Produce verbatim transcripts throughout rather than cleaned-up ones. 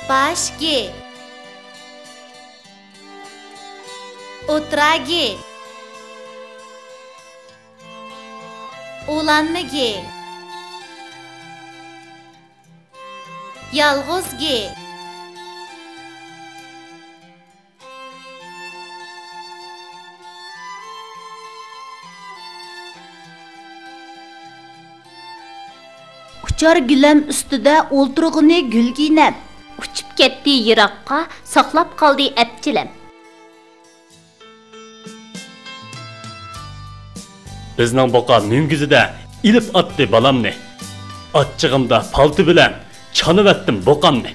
باش گې. ئوتتۇرا گې. ئۇلانما گې. يالغۇز گې. ئۇچار گىلەم ئۈستىدە ئولتۇرغىنى گۈلگىنەم. ئۇچۇپ كەتتى يىراققا، ساقلاپ قالدى ئەپچىلەم. بىزنىڭ بۇقا مۈڭگۈزىدە ئېلىپ ئاتتى بالامنى. ئاچچىقىمدا پالتا بىلەن چانىۋەتتىم بۇقامنى.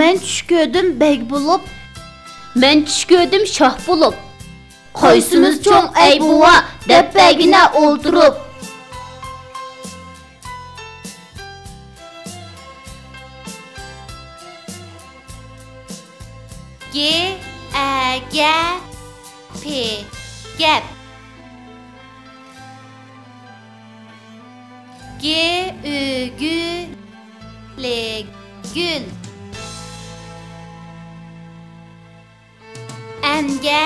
مەن چۈش كۆردۈم بەگ بولۇپ. مەن چۈش كۆردۈم شاھ بولۇپ. قايسىمىز چوڭ ئەي بوۋا، دەپ بەرگىنە ئولتۇرۇپ. گې، ئە، گە، پې، گەپ. گې، ئۈ، گۈ، لې، گۈل. ئەنگە،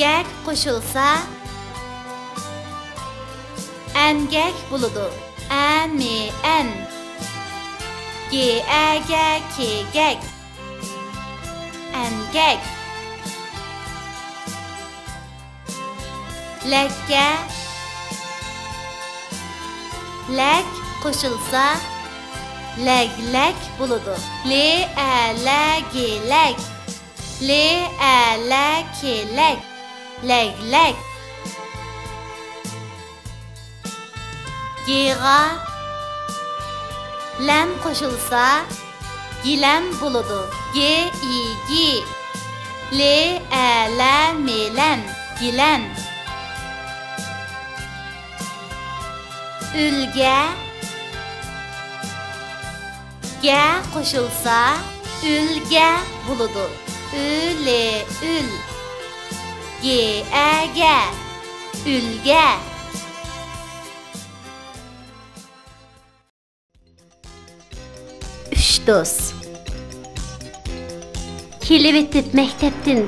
گەك قوشۇلسا، ئەنگەك بولىدۇ. ئە، مې، ئەن. گې، ئە، گە، كې، گەك. ئەنگەك. لەككە، لەك قوشۇلسا، لەگلەك بولىدۇ. لې، ئە، لە، گې، لەك. لې، ئە، لە، كې، لەك. لەگلەك. گېغا لەم قوشۇلسا، گىلەم بولىدۇ. گې، ئى، گى. لې، ئە، لە، مې، لەم. گىلەم. ئۈلگە گە قوشۇلسا، ئۈلگە بولىدۇ. ئۈ، لې، ئۈل. گې، ئە، گە. ئۈلگە. ئۈچ دوست. كېلىۋېتىپ مەكتەپتىن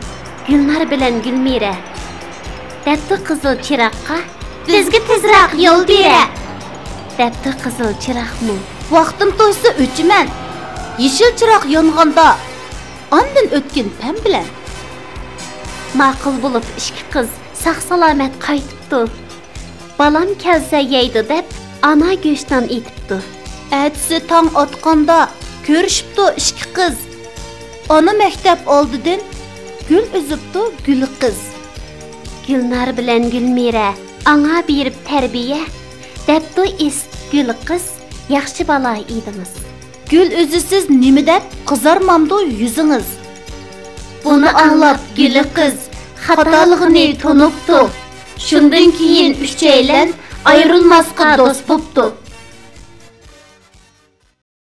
گۈلنار بىلەن گۈلمىرە. دەپتۇ قىزىل چىراغقا، بىزگە تېزراق يول بېرە. دەپتۇ قىزىل چىراغمۇ، ۋاقتىم توشسا ئۆچىمەن. يېشىل چىراغ يانغاندا، ئاندىن ئۆتكىن پەم بىلەن. ماقۇل بولۇپ ئىككى قىز ساق-سالامەت قايتىپتۇ. بالام كەلسە يەيدۇ دەپ، ئانا گۆشنان ئېتىپتۇ. ئەتىسى تاڭ ئاتقاندا كۆرۈشۈپتۇ ئىككى قىز. ئانا مەكتەپ ئالدىدىن گۈل ئۈزۈپتۇ گۈل قىز. گۈلنار بىلەن گۈلمىرە ئاڭا بېرىپ تەربىيە، دەپتۇ ئېسىپ گۈل قىز، ياخشى بالا ئىدىڭىز. گۈل ئۈزىسىز نېمە دەپ، قىزارمامدۇ يۈزىڭىز؟ بۇنى ئاڭلاپ گۈل قىز خاتالىقىنى تونۇپتۇ. شۇندىن كېيىن ئۈچەيلەن ئايرىلماسقا دوست بوپتۇ.